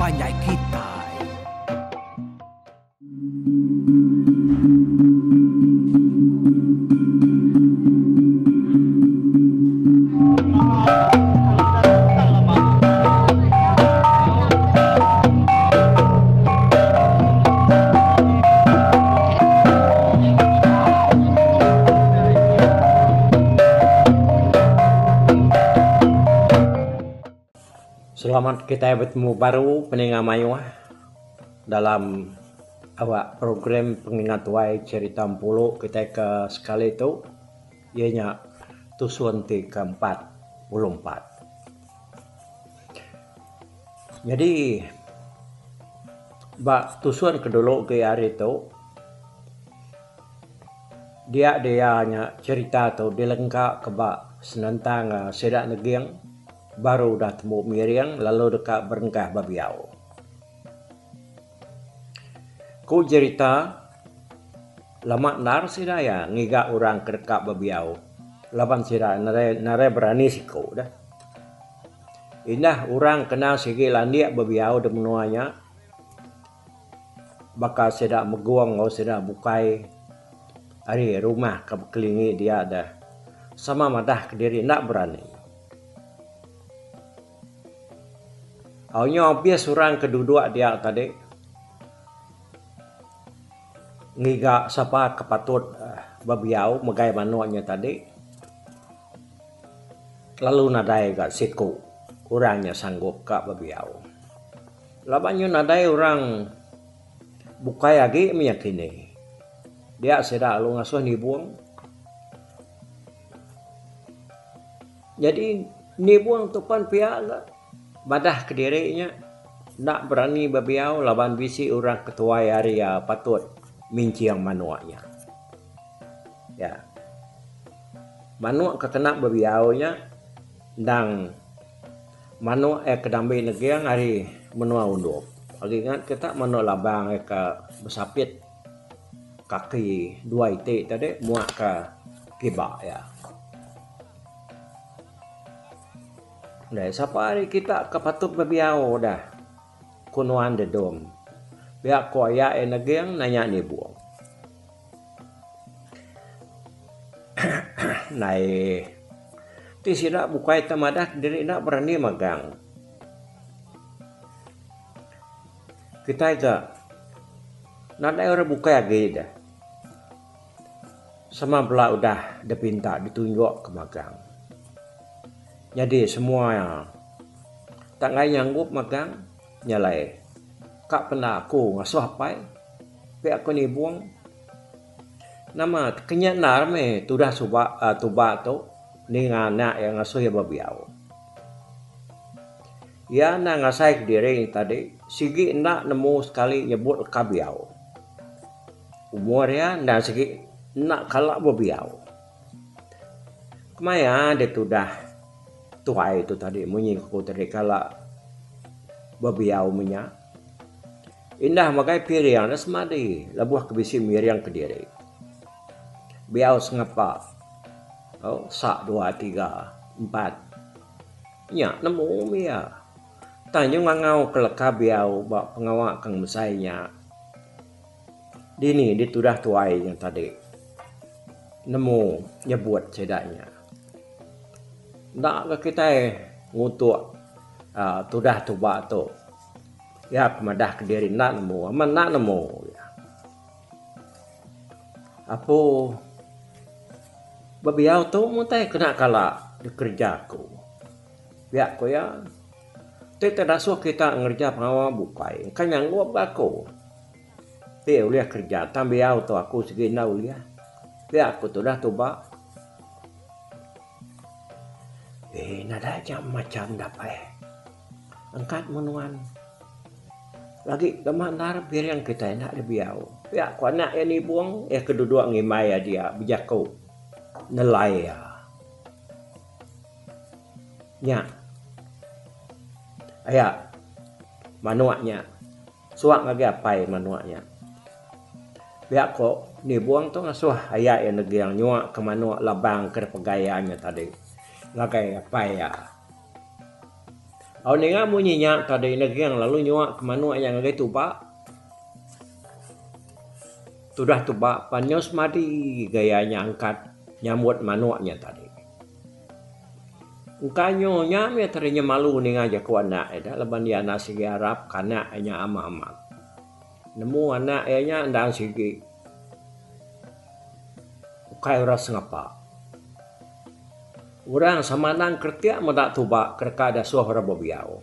panjai kitai. Selamat kitai betemu baru peninga mayuh dalam awak program pengingat tuai cherita empulu kitai ke sekali tu iya nya tusun ti ke 44. Nyadi ba tusun ke dulu agi hari tu dia dia nya cherita tu dilengka ke ba senentang sida neging baru udah tembu miring lalu deka berengkah ba biau. Ku jerita lama endar sida iya ngiga orang ke deka bebiau laban sida nadai nadai berani siku deh. Indah orang kena sigi landik bebiau da menua nya baka sida Megong enggau sida bukai ari rumah ke bekelingi dia deh sama madah kediri enda berani. Au nyau abis orang ke duduk dia tadi ngiga sapa ke patut bebiau megai manuk nya tadi lalu nadai ga siku orang nya sanggup ka bebiau. Laban nyu nadai orang bukai agi mih kini dia sida lalu ngasuh nibung. Nyadi nibung tu pan pia ga madah kediri nya enda berani bebiau laban bisi orang ketuai ari iya patut minching manuk nya. Ya. Manuk ke kena bebiau nya endang manuk iya ke dambi neging ari menua Undop. Agi ngat kita manuk labang iya ke besapit kaki dua iti tadi muak ke kiba iya. Ndai sapa ari kita ke patut bebiau dah, ku nuan Dedom. Pia ku aya iya neging nanya Nibong. Ndai ti sida bukai te madah diri enda berani magang. Kitai ga nadai orang bukai agi deh. Sama bela udah dipinta ditunjuk ke magang. Nyadi semua iya tak enggai nyanggup magang nya alai ka penda aku ngasuh apai pia aku nibung. Nama kenyit endar meh tudah suba uhh tuba tu ninga anak iya ngasuh iya bebiau. Iya enda ngasai kediri tadi sigi enda nemu sekali nyebut leka biau. Umur iya enda sigi enda kala bebiau. Kemaya deh tudah tuai tu tadi munyi ku tadi kala bebiau menya. Indah megai piring ne semadi lebuh ke bisi miring kediri. Biau sengapa au sak dua tiga empat nya nemu mih iya. Tang nyu ngangau ke leka biau ba pengawa ke ngemesai nya. Dini ditudah tuai nya tadi nemu nyebut sida nya. Enda ga kitai ngutuk uhh tudah tuba tu iya ke madah kediri enda nemu amat enda nemu iya. Apu bebiau tu mung tai kena kala dikereja aku. Pia ku iya ti tedasuh kita ngereja pengawa bukai engka nyanggup ga aku. Ti ulih kereja tang biau tu aku sigi enda ulih. Pia ku tudah tuba. Eee nadai aja macam dapai. Engkat meh nuan. Lagi lama endar piring kitai enda deh biau. Pia ku anak iya nibung iya ke duduk ngimbai iya dia bejaku nelai iya. Nya. Aya manuk nya. Suak ngagai apai manuk nya. Pia ko Nibong tu ngasuh aya iya neging nyua ke manuk labang ke dipegai iya nya tadi ngagai apai iya. Au ninga munyi nya tadi Neging lalu nyua ke manuk iya ngagai tuba. Tudah tuba pan nyau semadi gaya nya angkat nyambut manuk nya tadi. Engka nyu nya mih tadi nya malu ninga jaku anak iya dah laban iya enda sigi arap ke anak iya nya amat amat. Nemu anak iya nya endang sigi ukai orang sengapa. Orang sama anang keretik meda tuba ke deka dasuh orang bebiau.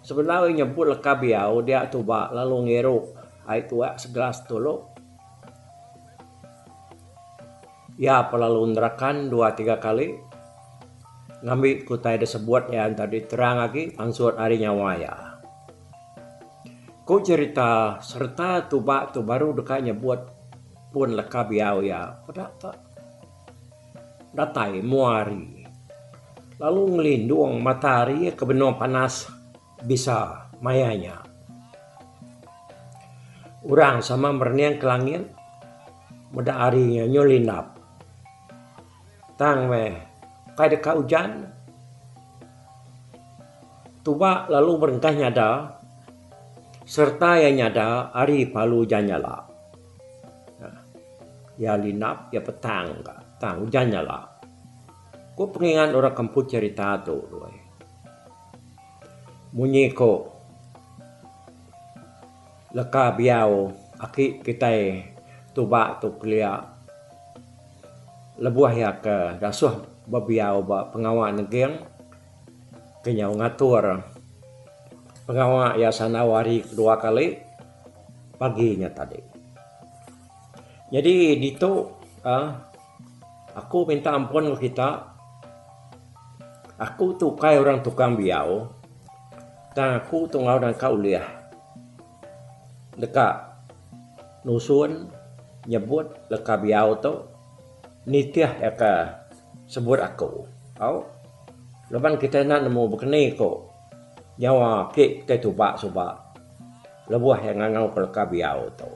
Sebedau iya nyebut leka biau dia tuba lalu ngiru ai tuak segelas tulu. Iya pelalu nerakan dua tiga kali ngambi ke utai da sebut iya tadi terang agi pansut ari nyawa iya. Ku cherita sereta tuba tu baru deka nyebut pun leka biau iya peda ka datai mua hari lalu ngelindung mata hari ke benung panas bisa maya nya. Orang sama merening ke langit. Meda hari nya nyu lindap. Tang meh ukai deka ujan. Tuba lalu berengkah nyada sereta iya nyada ari palu ujan nyala. Iya lindap iya petang ka tang ujan nyala. Ku pengingat orang ke empu cherita tu. Munyi ku. Leka biau aki kitai tuba tu kelia lebuh iya ke dasuh bebiau ba pengawa neging ke nyau ngatur pengawa iya sandau hari kedua kali pagi nya tadi. Nyadi ditu uhh aku minta ampun ngan kita aku tu ukai orang tukang biau. Tang aku tu enggau nangka ulih deka nusun nyebut leka biau tu nitih ka sebut aku. Au laban kitai enda nemu bekeni ku nyawa ake kitai tuba suba lebuh iya ngangau ka leka biau tu.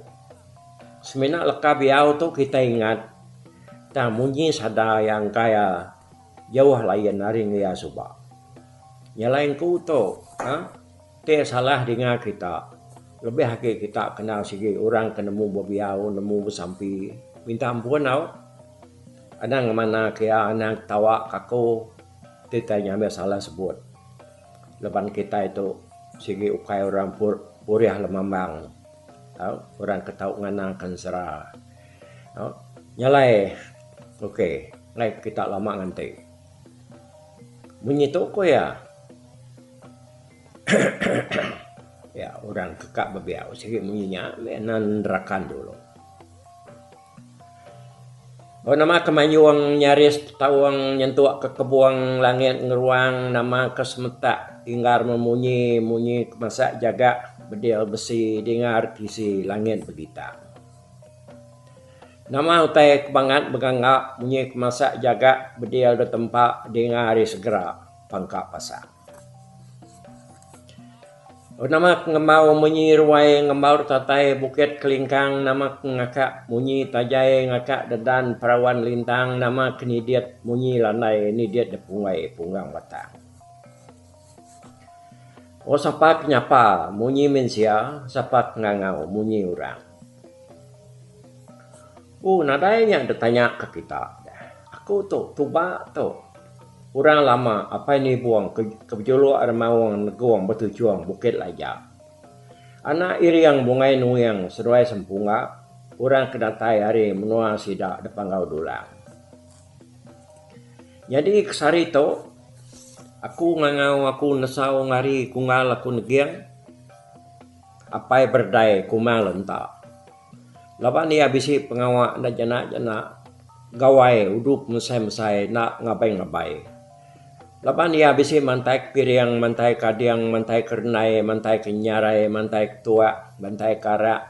Semina leka biau tu kitai ingat tang munyi sada iya engkai iya. Jauh lain ari ngeya suba. Nyelai engku tu uhh ti salah dinga kita lebih agi kita kenal sigi orang ke nemu bebiau nemu besampi minta ampun au. Anang ngemana ke iya anang ketawa ke aku ti tai nyamai salah sebut laban kitai tu sigi ukai orang purih lemambang au orang ke tau ngana ke ensera au. Nyelai ok. Enggai kita lama nganti. Munyi tu ku iya. Ya orang ke ka bebiau sigi munyi nya meh nan nerakan dulu. Oh nama ke mayung nyaris taung nyentuk ke kebung langit ngeruang nama ke semetak inggar memunyi munyi ke masak jaga bedil besi dingar tisi langit begitak. Nama utai ke bangat begangga munyi ke masak jaga bedil da tempa dinga ari segera pangka pasang. Nama ke ngembau munyi ruai ngembau tatai bukit kelingkang nama ke ngakak munyi tajai ngakak dedan perawan lintang nama ke nidit munyi landai nidit da punggai punggang batang. Oh sapa ke nyapa munyi mensia sapa ke ngangau munyi orang. Ooh nadai nya deh tanya ka kita deh. Aku tu tuba tu orang lama apai nibung ke bejuluk remaung negung betuchung Bukit Laja. Anak iring Bungai Nuing seduai Sempungga orang ke datai ari menua sida da Panggau Dulang. Nyadi ke sehari tu aku ngangau aku nesau ngari kunggal aku neging. Apai Berdai Kumang Lenta. Laban iya bisi pengawa enda jena-jena gawai udup mesai-mesai enda ngabai-ngabai. Laban iya bisi mantai ke piring, mantai ke ading, mantai ke rendai, mantai ke nyarai, mantai ke tuak, mantai ke arak,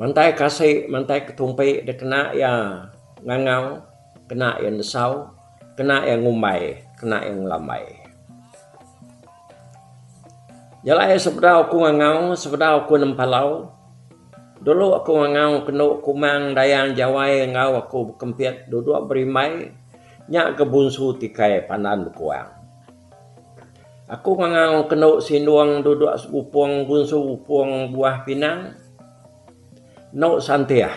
mantai ke asi, mantai ke tumpi dikena iya ngangau, kena iya nesau, kena iya ngumbai, kena iya ngelambai. Jalai sebedau aku ngangau sebedau aku nempalau dulu aku ngangau kenu kumang dayang jawai enggau aku bekempit duduk berimbai nya ke bunsu tikai pandan bekuang. Aku ngangau kenu sindung duduk segupung bunsu upung buah pinang. Enu santih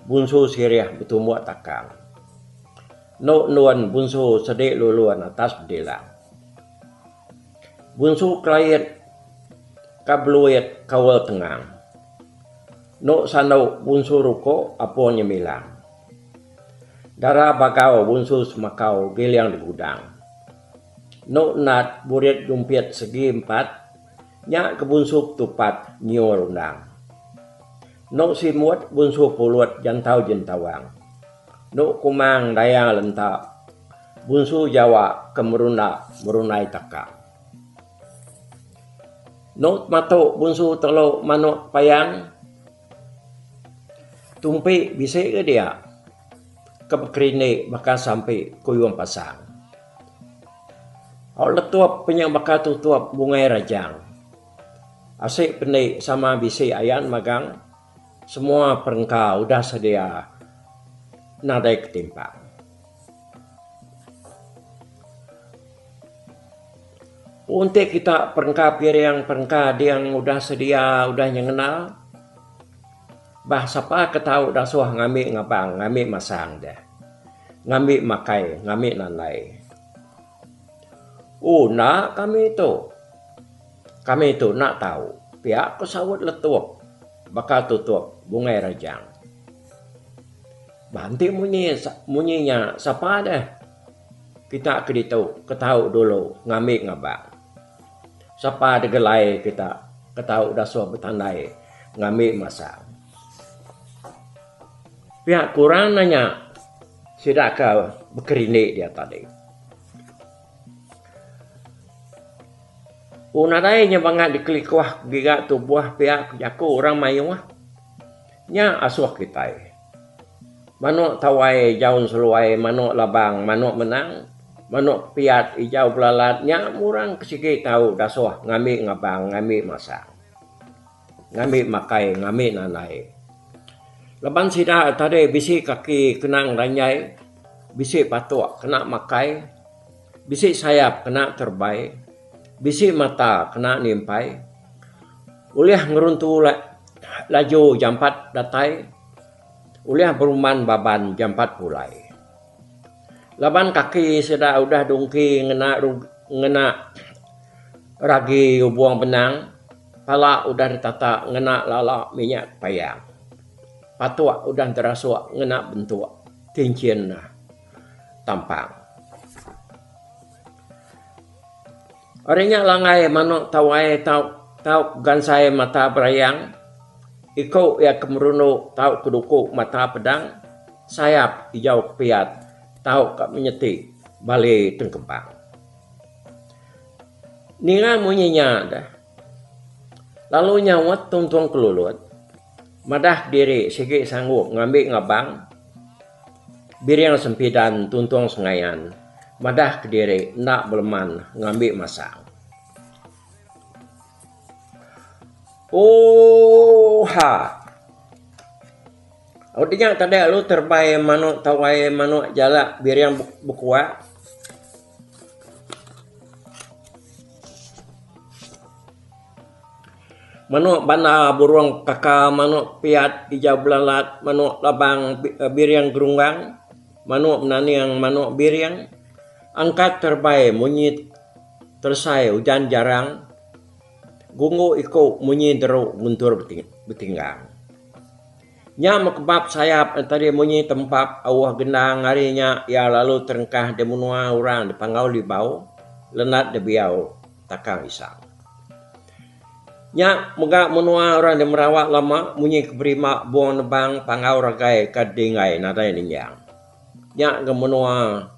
bunsu sirih betumbuk takang. Enu endun bunsu sedi lulun atas bedilang. Bunsu kelait ka beluit kaul tengang. Enu sandu bunsu ruko apung nyemilang. Dara bagau bunsu semakau giling digudang. Enu nat burit jumpit segi empat nya ke bunsu ketupat nyiur undang. Enu simut bunsu pulut jantau jentawang. Enu kumang dayang lenta bunsu jawa ke merunda merundai takang. Enu tematu bunsu telu manuk payang tumpi bisi ke dia ke bekerindi baka sampi kuyung pasang. Au letup pe nya baka tutup bungai rajang. Asi pendi sama bisi ayan magang semua perengka udah sedia nadai ketimpang. Enti kita perengka piring perengka ding udah sedia udah nyengena bah sapa ke tau dasuh ngambi ngabang ngambi masang deh. Ngambi makai ngambi nandai. Oh enda kami tu. Kami tu enda tau pia ku saut letup baka tutup bungai rajang. Bah enti munyi munyi nya sapa deh kita ke ditu ke tau dulu ngambi ngabang. Sapa digelai kita ke tau dasuh betandai ngambi masang. Pia kurang nanya sida ke bekerindi dia tadi. Oh nadai nya bangat dikelikuh giga tubuh pia ku jaku orang mayuh. Nya asuh kitai. Manuk tawai jaun seluai manuk labang manuk menang manuk piat ijau belalat nya murang ke sigi tau dasuh ngambi ngabang ngambi masang. Ngambi makai ngambi nandai. Laban sida tadi bisi kaki kena ngeranjai, bisi patuk kena makai, bisi sayap kena terebai, bisi mata kena nimpai, ulih ngeruntu laju jampat datai, ulih berumban baban jampat pulai. Laban kaki sida udah dungki ngena ngena ragi ubung benang, pala udah ditata ngena lala minyak kepayang. Patuk udah terasuk ngena bentuk tinchin tampang. Ari nya langgai manuk tawai tau tau gansai mata berayang, iku iya ke merundu tau ke duku mata pedang, sayap ijau kepiat tau ka menyeti bali tengkebang. Ninga munyi nya deh lalu nyaut tuntung kelulut madah diri sigi sanggup ngambi ngabang. Biring sempidan tuntung sengayan madah kediri enda beleman ngambi masang. Ooha. Udah nya tadi lalu terebai manuk tawai manuk jalak biring bekuak. Manuk banda burung kaka manuk piat ijau belalat manuk labang biring gerunggang manuk menaning manuk biring angkat terebai munyi teresai ujan jarang gunggu iku munyi deru guntur betinggang. Nya mekebap sayap tadi munyi tempap auh gendang ari nya iya lalu terengkah di menua orang di Panggau Libau lenat dibiau Takang Isang. Nya mega menua orang di Merawak lama munyi ke berima Bung Nebang Panggau Ragai ke Dinggai nadai ninjang. Nya ga menua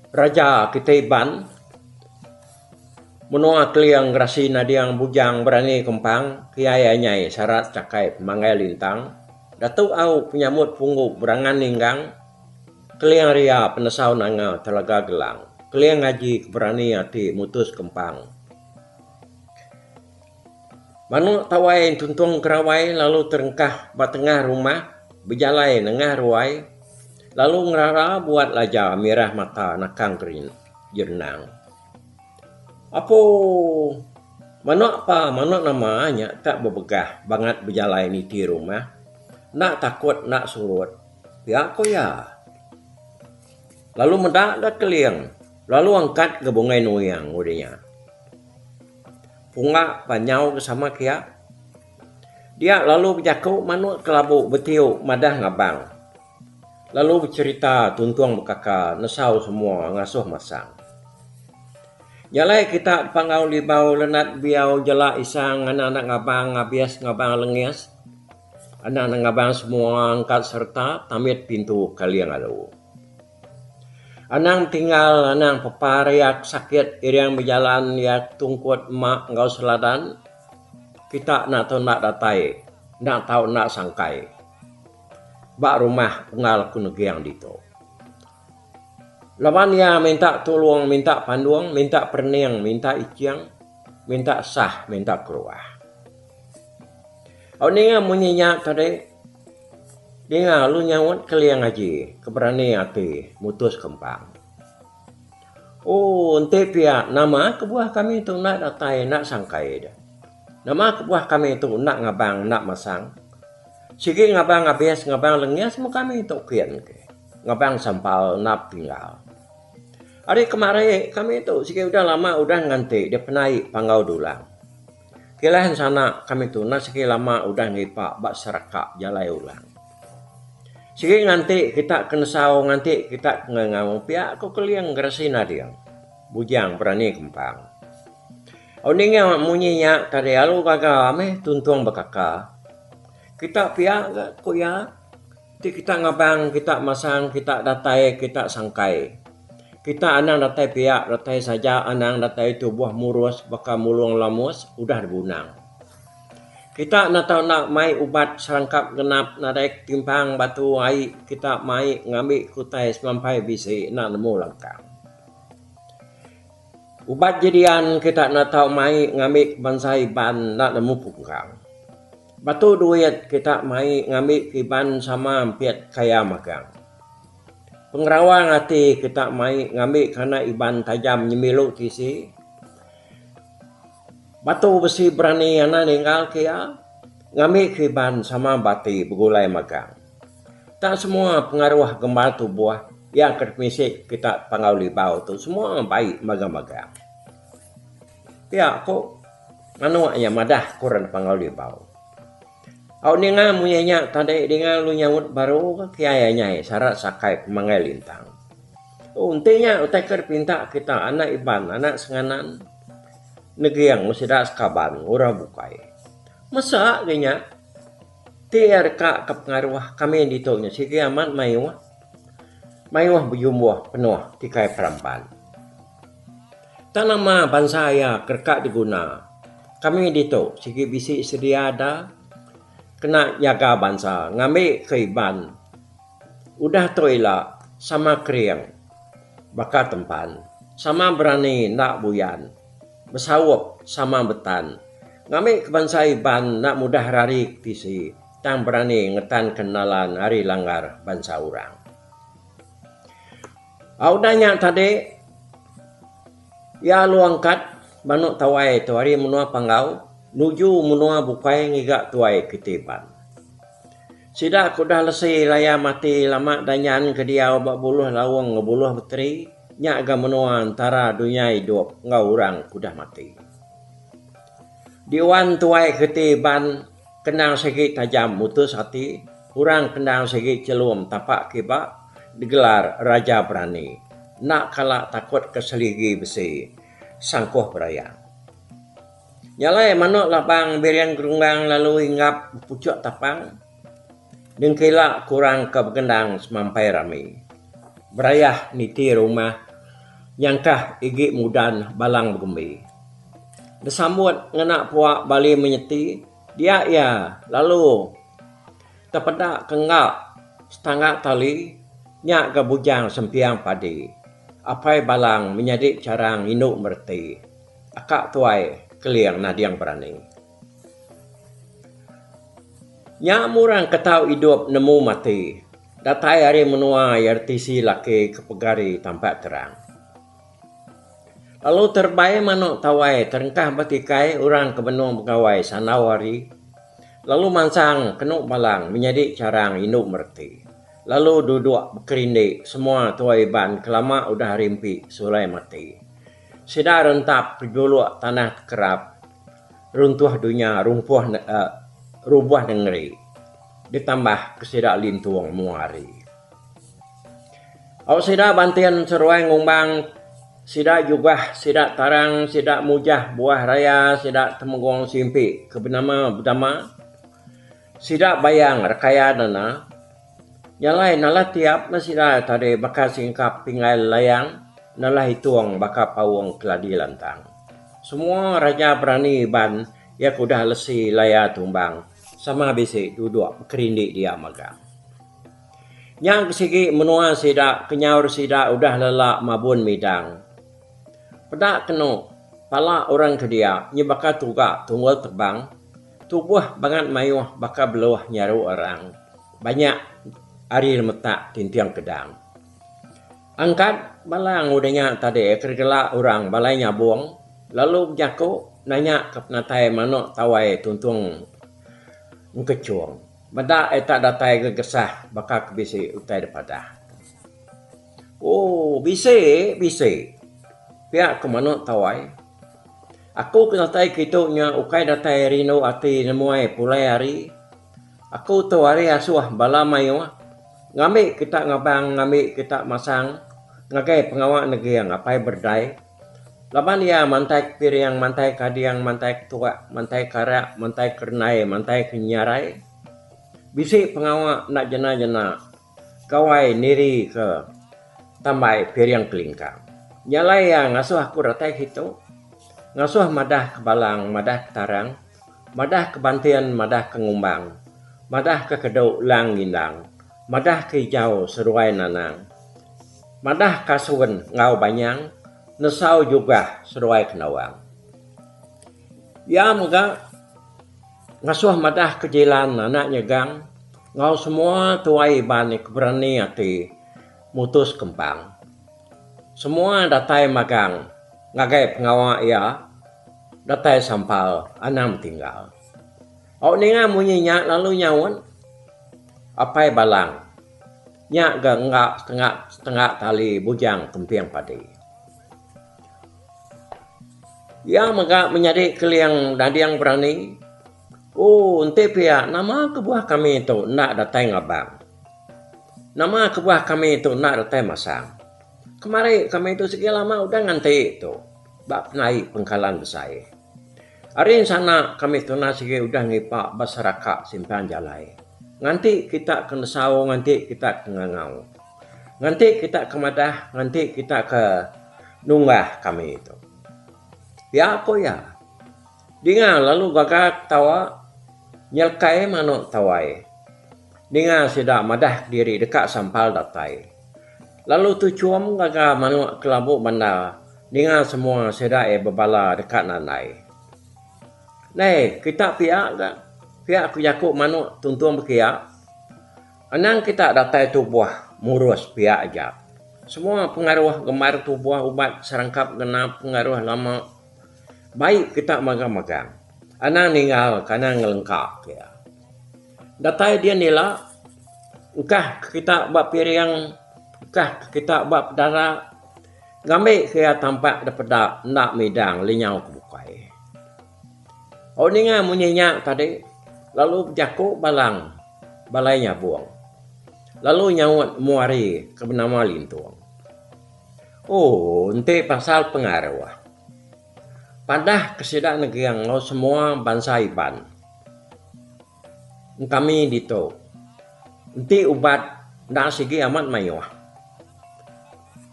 Raja kitai Iban menua Keling Gerasi Nading Bujang Berani Kempang Kiai Anyai Sarat Chakai Pemanggai Lintang Datu Au Penyamut Punggu Berangan Ninggang Keling ria penesau nanga telaga gelang. Keling ngaji ke berani ati mutus kempang. Manuk tawai entuntung kerawai lalu terengkah ba tengah rumah bejalai nengah ruai. Lalu ngerara buat laja mirah mata nakang jerenang. Apo manok pa manok nama nya tak bebegah bangat bejalai niti rumah enda takut enda surut pia ko iya. Lalu meda ga Keling lalu angkat ga Bungai Nuing udah nya. Pungga pa nyau ga sama kiya. Dia lalu bejaku manok kelabu betiu madah ngabang. Lalu becherita tuntung bekaka nesau semua ngasuh masang. Nya alai kita Panggau Libau Lenat Biau Jela Isang anak anak ngabang ngabis ngabang lengis anak anak ngabang semua angkat sereta tambit pintu kaling alu. Anang tinggal anang pepar iya ke sakit iring bejalan iya ke tungkut ema enggau seladan kita enda tau enda datai enda tau enda sangkai. Ba rumah unggal aku neging ditu. Laban iya minta tulung minta pandung minta perening minta iching minta sah minta keruah. Au ninga munyi nya tadi dinga lalu nyaut keling aji ke berani ati mutus kempang. Ooh enti pia nama kebuah kami tu enda datai enda sangkai deh. Nama kebuah kami tu enda ngabang enda masang. Sigi ngabang abis ngabang lengis meh kami tu kin ke. Ngabang sampal enda tinggal. Ari kemari kami tu sigi udah lama udah nganti deh penai Panggau Dulang. Kilah ensana kami tu enda sigi lama udah ngipa ba seraka jalai ulang. Sigi nganti kita ke nesau nganti kita ke ngangau pia ko Keling Gerasi Nading. Bujang berani kempang. Au ninga munyi nya tadi alu gaga meh tuntung bekaka. Kita pia ga ku iya ti kita ngabang kita masang kita datai kita sangkai. Kita anang datai pia datai saja anang datai tubuh murus baka mulung lamus udah dibunang. Kita enda tau enda mai ubat serangkap genap nadai ketimpang batu ai kita mai ngambi ke utai semampai bisi enda nemu langkang. Ubat jedian kita enda tau mai ngambi bansa Iban enda nemu pungkang. Batu duit kita mai ngambi ke Iban sama ampit kaya magang. Pengerawang ati kita mai ngambi ke anak Iban tajam nyemilu tisi. Batu besi berani anang ninggal ke iya ngambi ke Iban sama bati begulai magang. Tak semua pengaruh gembar tubuh iya ke dipemisi kita Panggau Libau tu semua bai magang-magang. Pia ku manuk iya madah ku orang Panggau Libau. Au ninga munyi nya tadi dinga lalu nyaut baru ke kiai anyai sara sakai pemanggai lintang. Oh enti nya utai ke dipinta kita anak Iban anak Senganan neging sida sekaban orang bukai. Mesa ga nya. Ti iya deka ke pengaruh kami ditu nya sigi amat mayuh. Mayuh bejumbuh penuh tikai peramban. Tang nama bansa iya ke deka diguna kami ditu sigi bisi sedia da kena nyaga bansa ngambi ke Iban udah tu ila sama kering baka tempan sama berani enda buyan besaup sama betan. Ngambi ke bansa Iban enda mudah rari ke tisi tang berani ngetanka nalan ari langgar bansa orang. Au udah nya tadi iya alu angkat manuk tawai tu ari menua Panggau nuju menua bukai ngiga tuai kiti Iban. Sida ke udah lesi laya mati lama danyan ke diau ba buluh laung enggau buluh beteri nya ga menua entara dunya idup enggau orang ke udah mati. Diwan tuai keti Iban kendang sigi tajam mutus ati, orang kendang sigi chelum tapak kiba digelar Raja Berani enda kala takut ke seligi besi sangkuh berayang. Nya alai manuk labang biring gerunggang lalu inggap bepuchuk tapang dengkila kurang ke begendang semampai rami. Berayah niti rumah nyangkah igi mudan balang begembi. Besambut ngena pua bali menyeti dia iya lalu tepeda ke engga setangga tali nya ga bujang sempiang padi apai balang menyadi charang indu mereti aka tuai keling nading berani. Nya murang ke tau idup nemu mati. Datai ari menua iya tisi laki ke pegari tampak terang. Lalu terebai manuk tawai terengkah ba tikai orang ke benung begawai sandau hari lalu mansang kenu balang menyadi charang indu mereti lalu duduk bekerindi semua tuai Iban ke lama udah rimpi sulai mati. Sida rentap pejuluk tanah tekerap runtuh dunya rumpuh rubuh nengeri ditambah ke sida lintung mua hari. Au sida bantin seruai ngumbang sida jugah sida tarang sida mujah buah raya sida temenggung simpi ke benama bedama sida bayang rekaya dana nyalai nalah tiap meh sida tadi baka singkap pinggai layang nalah itung baka paung keladi lantang. Semua raja berani iban iya ke udah lesi laya tumbang sama bisi duduk bekerindi dia magang. Nya ke sigi menua sida kenyau sida udah lela mabun midang. Peda kenu pala orang ke dia nyi baka tuga tunggul tebang, tubuh bangat mayuh baka beluh nyaru orang banyak ari lemetak tinting kedang. Angkat balang udah nya tadi ke gela orang balai nyabong lalu bejaku nanya ke penatai manok tawai tuntung engkechung. Meda iya tak datai gegesah baka ke bisi utai dipadah. Ooh bisi bisi pia ku manuk tawai. Aku ke datai kitu nya ukai datai rindu ati nemuai pulai hari. Aku tu hari asuh bala mayuh ngambi kita ngabang ngambi kita masang ngagai pengawa neging apai berdai. Laban iya mantai ke piring, mantai ke ading, mantai ke tuak, mantai ke arak, mantai ke rendai, mantai ke nyarai. Bisi pengawa enda jena-jena gawai niri ke tambai piring kelingkang. Nya alai iya ngasuh aku datai kitu, ngasuh madah ke balang, madah ke tarang, madah ke bantin, madah ke ngumbang, madah ke kedu lang ngindang, madah ke ijau seduai nanang. Madah kasun enggau Banyang nesau jugah seduai Kendawang. Iya mega ngasuh madah ke Jilan anak Nyegang enggau semua tuai Iban ke berani ati mutus kempang. Semua datai magang ngagai pengawa iya datai sampal anang betinggal. Au ninga munyi nya lalu nyaut Apai Balang. Nya ga engga setengah setengah tali bujang kemping padi. Iya mega menyadi keling dading berani. Ooh enti pia nama kebuah kami tu enda datai ngabang. Nama kebuah kami tu enda datai masang. Kemari kami tu sigi lama udah nganti tu ba penai pengkalan besai. Ari ensana kami tuna sigi udah ngipa ba seraka simpang jalai. Nganti kita ke nesau nganti kita ke ngangau. Nganti kita ke madah nganti kita ke nunggah kami tu. Pia ku iya. Dinga lalu gaga ketawa nyelekai manuk tawai. Ninga sida madah kediri deka sampal datai. Lalu tuchum gaga manuk kelabu bandar ninga semua sida iya bebala deka nandai. Neh kita pia ga pia ku jaku manuk tuntung bekia. Anang kita datai tubuh murus pia aja. Semua pengaruh gembar tubuh ubat serangkap genap pengaruh lama. Bai kita magang-magang. Anang ninggal ke anang ngelengka ke iya. Datai din ila, engkah ke kita ba piring, engkah ke kita ba pedara, ngambi ke iya tampak da peda enda midang lenyau ke bukai. Au ninga munyi nya tadi lalu bejaku balang balai nyabong lalu nyaut mua hari ke benama Lintong. Ooh enti pasal pengaruh. Padah ke sida neging enggau semua bansa Iban. Engkami ditu. Enti ubat enda sigi amat mayuh.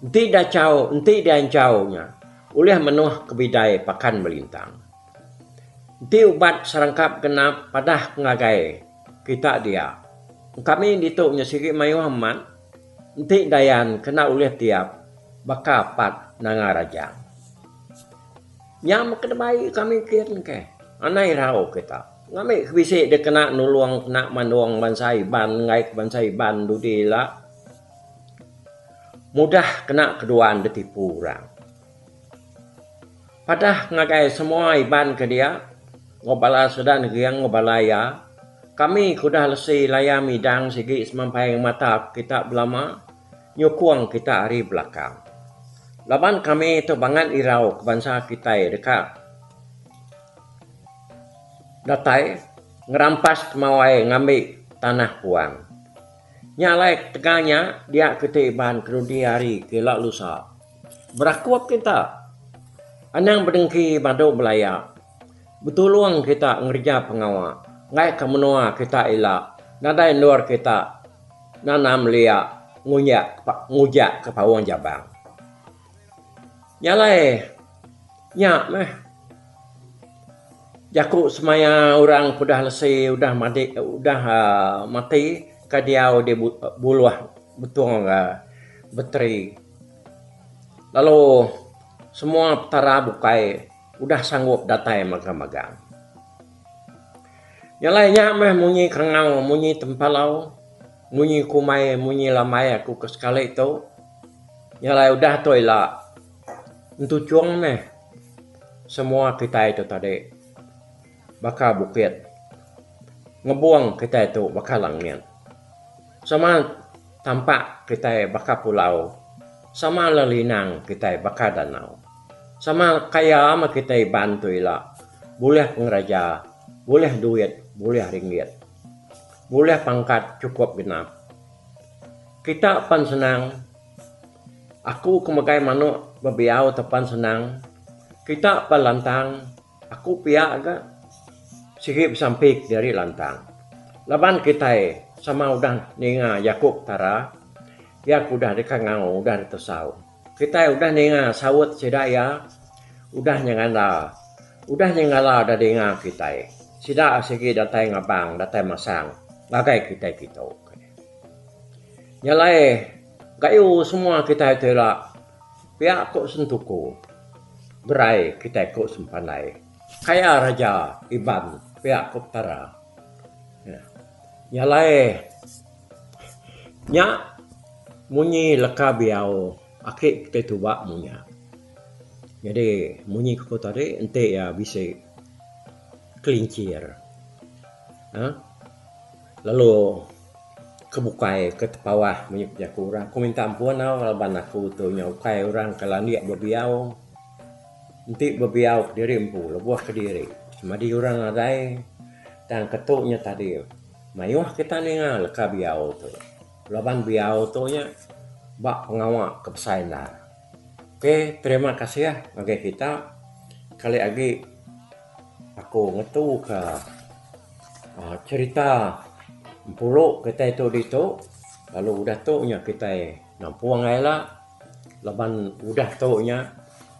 Enti dachau enti dianchau nya ulih menuh ke bidai pakan melintang. Enti ubat serangkap genap padah ke ngagai kita dia. Engkami ditu nya sigi mayuh amat enti dayan kena ulih tiap baka pat Nanga Rajang. Nya meh ke dibai kami kin ke. Anai irau kita. Ngambi ke bisi dikena nulung kena mandung bansa Iban enggai ke bansa Iban dudi ila mudah kena keduan ditipu orang. Padah ngagai semua Iban ke dia enggau bala sida neging enggau bala iya, kami ke udah lesi laya midang sigi semampai ngemata kita belama nyukung kita ari belakang. Laban kami tu bangat irau ke bansa kitai deka datai ngerampas temawai ngambi tanah puang. Nya alai ketegal nya dia kiti Iban kedudi hari ke ila lusa. Berakup kita. Anang bedengki badu belaya. Betulung kita ngereja pengawa ngaika menua kita ila nadai endur kita nanam lia ngunjak ngujak ke paung jabang. Nya alai nya meh jaku semaya orang ke udah lesi udah madi udah uhh mati ke diau di buluh betung beteri. Lalu semua petara bukai udah sanggup datai magang-magang. Nya alai nya meh munyi kerengau, munyi tempalau, munyi kumai, munyi lamai aku ke sekali tu. Nya alai udah tu ila entuchung meh semua kitai tu tadi baka bukit ngebung kitai tu baka langit. Sama tampak kitai baka pulau, sama lelinang kitai baka danau. Sama kaya meh kitai Iban tu ila bulih pengeraja, bulih duit, bulih ringgit. Bulih pangkat chukup genap. Kita pan senang, aku ke megai manok bebiau te pan senang, kita pan lantang. Aku pia ga sigi besampi kediri lantang. Laban kitai sama udah ninga jaku Petara, iya ke udah dikangau udah ditesau. Kitai udah ninga saut sida iya udah nyenganda, udah nyengala da dinga kitai. Sida sigi datai ngabang datai masang ngagai kitai kitu. Nya alai gayu semua kitai tu ila pia ku Sentuku berai kitai ku Sempandai kaya raja Iban pia ku Petara. Nya alai nya munyi leka biau aki kitai tuba munya. Nyadi munyi ku tadi enti iya bisi kelinchir uhh lalu. Ke bukai ke tepawah mih jaku orang. Aku minta ampun tau laban aku tu nya ukai orang ke landik bebiau. Enti bebiau kediri empu lebuh kediri semadi orang nadai tang ketu nya tadi mayuh kita ninga leka biau tu. Laban biau tu nya ba pengawa ke besai endar. Okay terima kasih ngagai kita kali agi aku ngetu ka. Cherita empulu kitai tu ditu lalu udah tu nya kitai nampung ai ila laban udah tu nya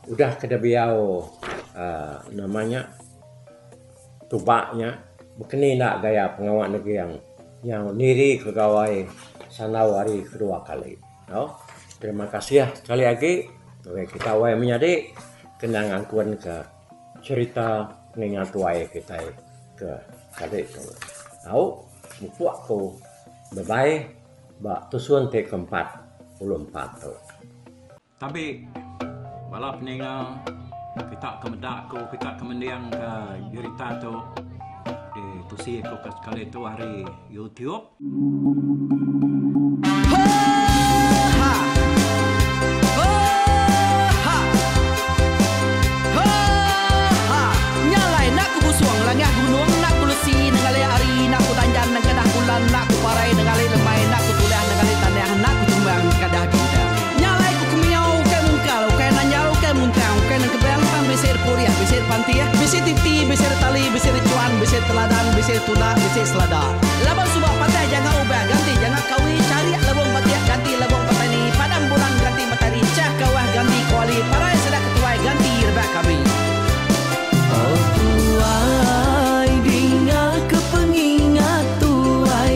udah ke diau uhh nama nya tuba nya bekeni enda gaya pengawa neging nyau niri ke gawai sandau hari kedua kali. Terima kasih sekali agi ngagai kita wai menyadi kena ngangkun ka. Cherita nginga tuai kitai ke kali tu. Tau mupuk ku bebai ba tusun ti ke 44 tu. Tabi bala peninga kita ke meda aku kita ke mending ke jerita tu di tusi aku ke sekali tu ari YouTube. Laban suba patah janga ubah ganti janga kawi charik lebong batik ganti lebong petani padam bulan ganti matari chah kawah ganti kuali parai sida ketuai ganti rebak kami. Oh tuai dinga ke pengingat tuai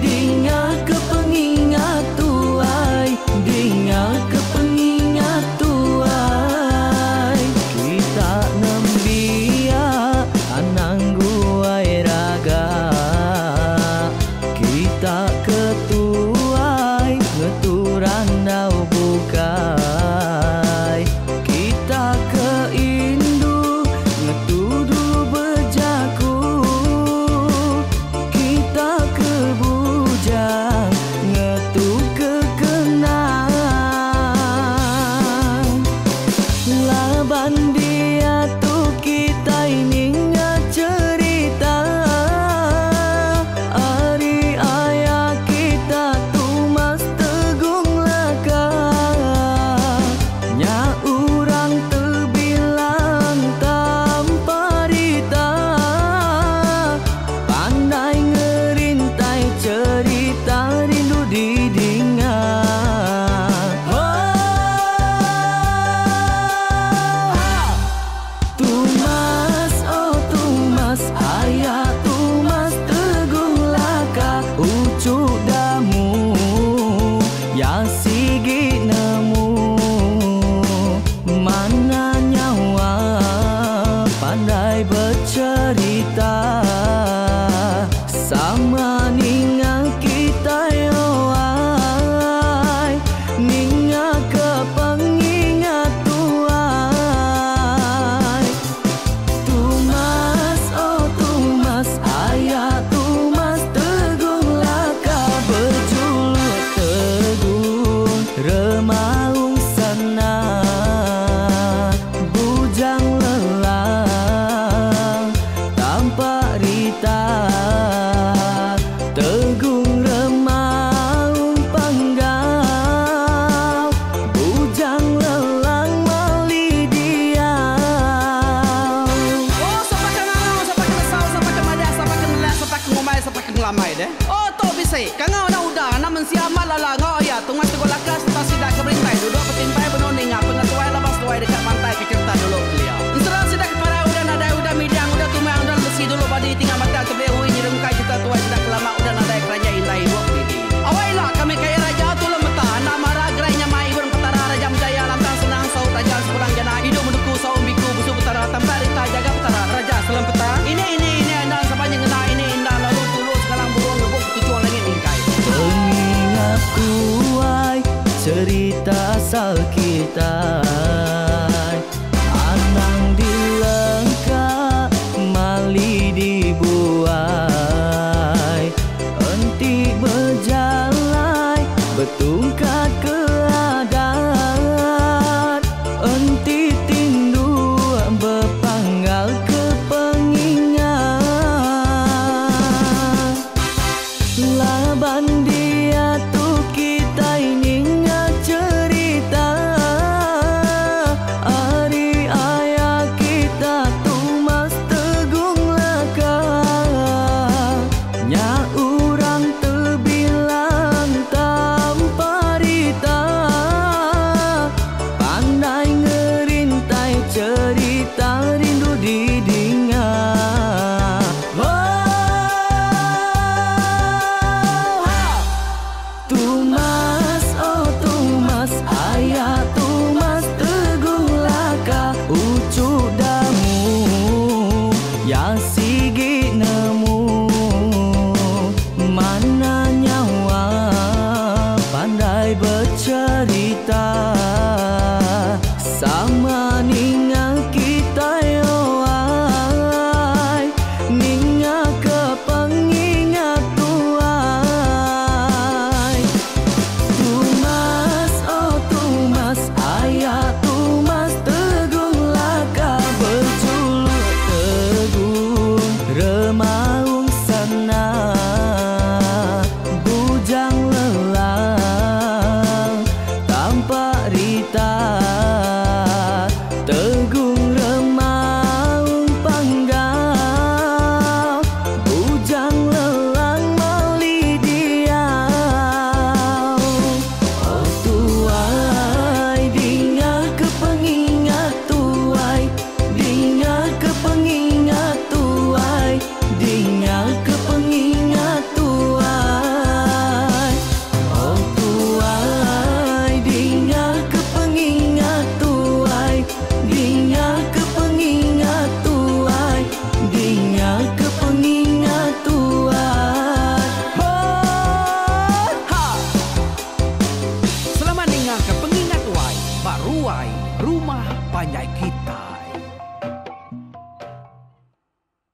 dinga ke pengingat tuai dinga ke pengingat tuai kita nembiak anang guai. asal kitai. Anang dilengka mali dibuai. Enti bejalai betungkat ke adat. Enti tindu bepanggal ke pengingat. Laban diatu kitai ninga cherita ari aya kita Tumas Tegung Laka. Nya orang tebilang tanpa rita, pandai ngerintai cherita rindu didinga. Tumas, oh Tumas, aya Tumas Tegung Laka, uchu damu ya sigi nemu. Mana nyawa pandai bercerita, sama ninga kitai oh ai, ninga ke pengingat tuai. Tumas, oh Tumas, aya Tumas Tegung Laka, berjuluk Tegung Remaung Sana, bujang lelang tanpa rita.